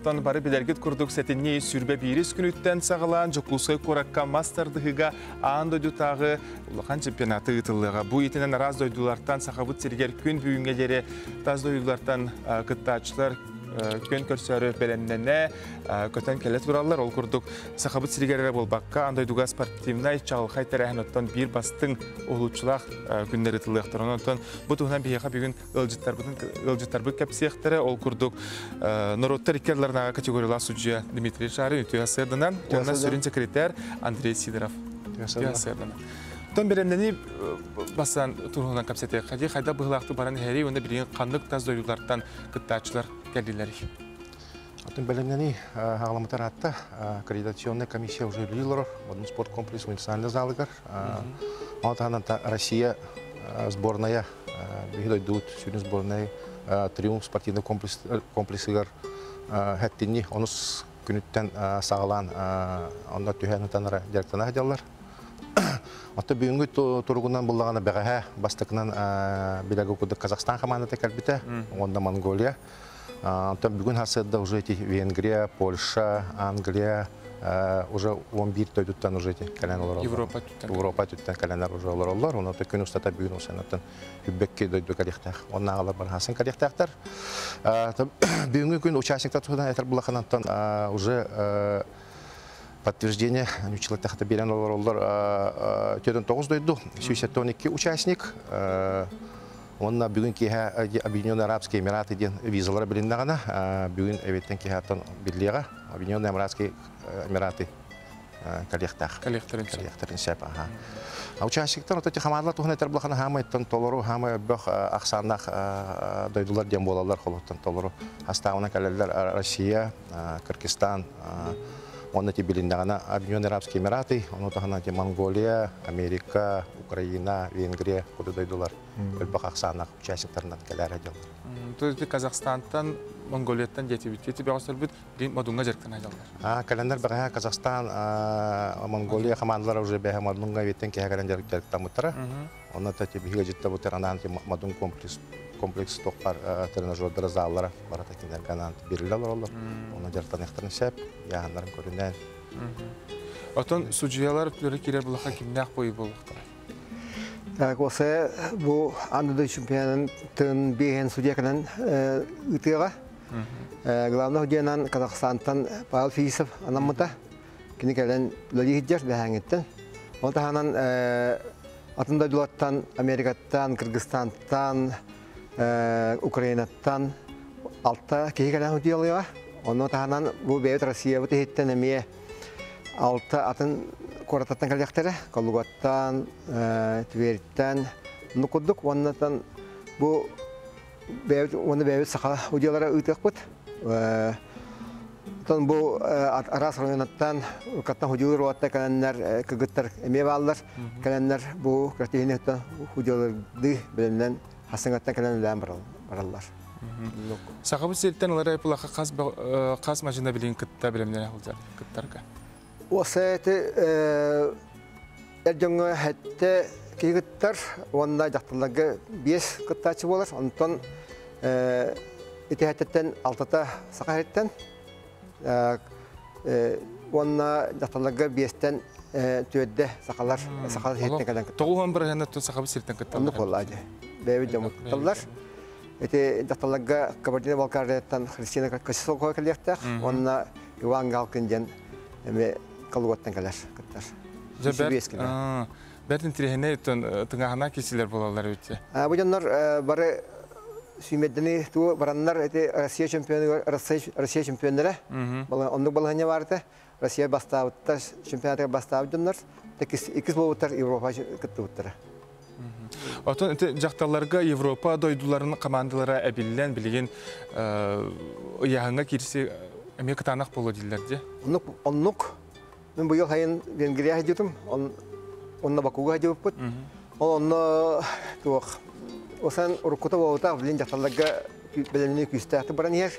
Оттон бары билэргит курдук сэтинньи 21 күнүттэн саҕалаан Дьокуускай куоракка мас тардыһыыга аан дойдутааҕы улахан чемпионаты ыытыллыаҕа. Бу итинэн араас дойдулартан Сахабыт сиригэр күн бүгүҥҥэ диэри тас дойдулартан кыттааччылар күөн көрсөөрү бэлэмнэнэ көтөн кэлэ тураллар. Ол курдук Сахабыт сиригэр эрэ буолбакка, аан дойдуга спортивнай чаҕылхай тэрээһин оттон биир бастыҥ уһулуччулаах күннэр ыытыллыахтар. Онон бу туһунан биһиэхэ бүгүн ыалдьыттарбытын ыалдьыттарбыт кэпсиэхтэрэ. Ол курдук норуоттар икки ардыларынааҕы категориялаах судьуйа Дмитрий Шарин үтүө сырдынан уонна сүрүн секретарь Андрей Сидоров үтүө сырдынан. Тон бэлэмнэнии бастаан туһунан кэпсэтиэххэ дии хайдах быһыылаахтык баран иһэрий уонна билигин ханнык тас дойдулартан кыттааччылар кэллилэрий? Атын бэлэмнэнии хаҕаламмытар аатта аккредитационная комиссия уже үлэлии олорор Модун спорткомплекс муниципальный залыгар. Ол таһынан Россия сборная биһи дойдубут сүрүн сборная Триумф спортивный комплексыгар хэттинни онус күнүттэн саҕалаан онно түһэн ытанара дьарыктана сылдьаллар. Оттон бүгүҥҥү туругунан буллаҕына бэҕэһээ бастакынан билэргэ курдук Казахстан хамаандата кэлбитэ уонна Монголия. Онтон бүгүн сарсыарда уже эти Венгрия, Польша, Англия уже 11 дойдуттан уже эти кэлэн олороллор. Европа түттэн. Европа түттэн кэлэннэр уже олороллор. Онон күн устата бүгүн усанаттан үббекки дойду кэлиэхтээх. Оннааҕылар бархасын кэлиэхтээхтэр. Бүгүҥҥү күн участниктар туһунан этэр булаханантан уже подтверждение нучилаттахта берен олороллор 49 дойду 172 участник. Уонна бүгүн киэһэ Объединенные Арабские Эмираты диэн визалара билиннэҕинэ, бүгүн эбиэттэн киэһэттэн биллиэҕэ. Объединенные Арабские Эмираты кэлиэхтээх. Кэлиэхтэрин сөп. Аха. Участниктар вот эти хамаандалар туһунан этэр булахана хаамайттан толору хаамай өрбөх ахсааннаах дойдулар диэн буолаллар холуттан толору астаабына кэлэллэр Россия, Кыргызстан, уонна ти билиннэҕинэ Объединенные Арабские Эмираты, ону таһынан Монголия, Америка, Украина, Венгрия курдук дойдулар элбэх ахсааннаах участниктарынан кэлээрэ дьаллар. То есть Казахстантан, Монголияттан диэтибит. Эти бөҕөстөрбүт Модунга дьарыктана дьаллар. Кэлэннэр бэҕэһээ Казахстан, Монголия хамаандалара уже бэһэ Модунга виттен киһэ кэлэн дьарыктаммыттара. Онно тати биһиги дьиттабыттар анаан Модун комплекс комплекс тохпар тренажердара заллара барата кинилэргэ анаан бирилэ олороллор. Онно дьарыктаныахтарын сөп, яһаннарын көрүнэн. Отон судьуйалар түлөрү кирер булаха кимнээх бойу буолуохтара? Так, осы бу Андыды чемпионатын биэһин судья кэлэн ыытыаҕа. Главный судьянан Казахстантан Павел Фисов анаммыта. Кини кэлэн үлэлии сылдьар бэһээҥиттэн. Ол таһынан атын дойдулартан, Америкаттан, Кыргызстантан, Украинаттан алта киһи кэлэн судьялыаҕа. Онно таһынан бу бэйэбит Россиябыт иһиттэн эмиэ алта атын куораттан кэлиэхтэрэ. Калугаттан, Тверьтэн, ну курдук уоннатан бу бэйэбит уонна бэйэбит саха удьуолара ыытыахпыт. Оттон бу араас районаттан каттан худьулар уотта кэлэннэр кыргыттар эмиэ бааллар. Кэлэннэр бу картиһинеттан худьуларды бэлэмнэн хасыҥаттан кэлэн үлээн бараллар. Сахабыт сириттэн ылар айпылаха хас хас машина билин кытта бэлэмнэнэ сылдьар кыттарга. Уосайты эр дьоҥҥо сэттэ киһи кыттар уонна дьахталларга биэс кыттааччы буолар. Онтон ити сэттэттэн алтата саха сириттэн уонна дьахталларга биэстэн түөрдэ сахалар саха сириттэн кэлэн кыттар. Тоҕуһан бырыһыаннаттан сахабыт сириттэн кытталлар. Оннук буолла дии. Бэйэбит дьоммут кытталлар. Ити дьахталларга Кабардино-Балкарияттан Христина Косисолкова кэлиэхтээх уонна Иван Галкин диэн эмиэ Калугаттан кэлэр кыттар. Бэрт интириэһинэй тыҥааһына киһилэр буолаллар эбит. Бу дьоннор бары сүүмэрдэни туу бараннар ити Россия чемпионугар Россия чемпионнара оннук балаһыанньа баар этэ. Россия бастаабыттар чемпионатыгар бастаабыт дьоннор иккис буолбуттар Европа кыттыбыттара. Отон ити дьахталларга Европа дойдуларын командалара эбиллэн билигин ыйааһыҥҥа киирси эмиэ кытаанах буолуо дииллэр дии. Оннук оннук мин быйыл сайын Венгрия сылдьыбытым онно Бакуга сылдьыбыппыт. Ол онно туох осан уруккута буолбатах билин дьахталларга бэлэмнии күүстээхтик баран иһэр.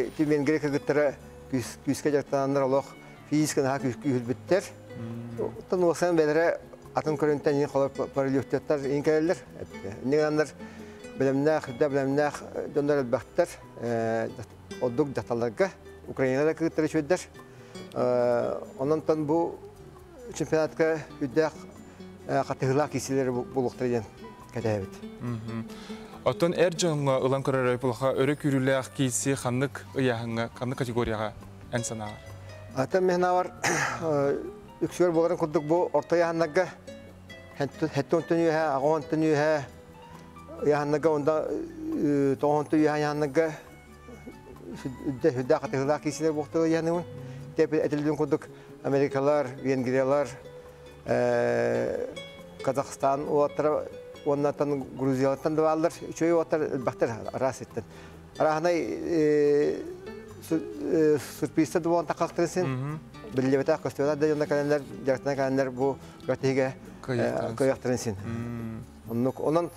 Ити Венгрия кыргыттара күүскэ дьарыктананнар олох физически наһаа күүһүрбүттэр. Оттон уопсайынан бэлэрэ атын көрүнтэн иин холор параллеликтар иин кэлэллэр. Инньэ гынаннар бэлэмнээх, үрдэ бэлэмнээх дьоннор элбэхтэр. Ордук дьахталларга Украина да кыттар үчүгэйдэр. Онон бу чемпионатка үрдээх хатыһыылаах киисилэри булуохтара диэн кэтэһэбит. Оттон эр дьоҥҥо ылан көрөр булаха өрө күүрүүлээх кииси ханнык ыйааһыҥҥа, ханнык категорияҕа эн санааҕар? Атын мин үксүгэр буоларын курдук бу орто ыйааһыннарга 70 үөһэ, 80 үөһэ ыйааһыннарга онда 90 үөһэ ыйааһыннарга үрдээх хатыһыылаах киисилэр буохтар ыйааһыныбын. Тэп этилдин курдук Америкалар, Венгриялар, Казахстан уолаттара уоннаттан Грузиялартан да бааллар. Үчүгэй уолаттар элбэхтэр араас иттен. Арааһынай сюрпризтар да буолан таххахтарын син. Биллибэтэх көстүбэтэх да дьонно кэлэннэр, дьарыктана кэлэннэр бу күрэхтэһиигэ кыайыахтарын син. Оннук. Онон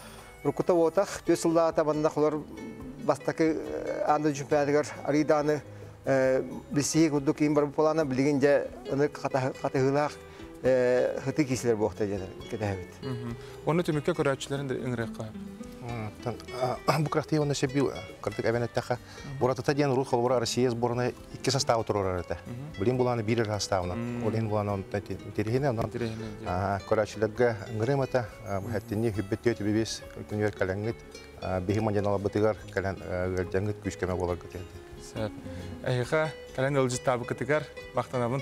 уруккута буотах, 4 сыллаата манна холор бастакы аан дойду чемпионатыгар арыйдааны билсиһии курдук киин барбыт буолаана билигин дьэ ынык хатыһыылаах хытыы киисилэр буохта диэн кэтэһэбит. Оны түмүккэ көрөөччүлэрин да ыҥырыахха. Бу күрэхтии уонна сөбүү кырдык эбэн эттэхэ, уратыта диэн урут холобура Россия сборная икки составы турар этэ. Билин буланы биир эрэ составынан. Ол иһин буланы онтон интэриэһинэй, онон көрөөччүлэргэ ыҥырыам этэ. Хэттинни хүббет түөт бибис күнүгэр кэлэҥҥит биһи мадьаналабытыгар кэлэн ыалдьаҥҥыт күүскэмэ буоларгыт. Сөп. Эһиэхэ кэлэн ыалдьыттаабыккытыгар махтанабын.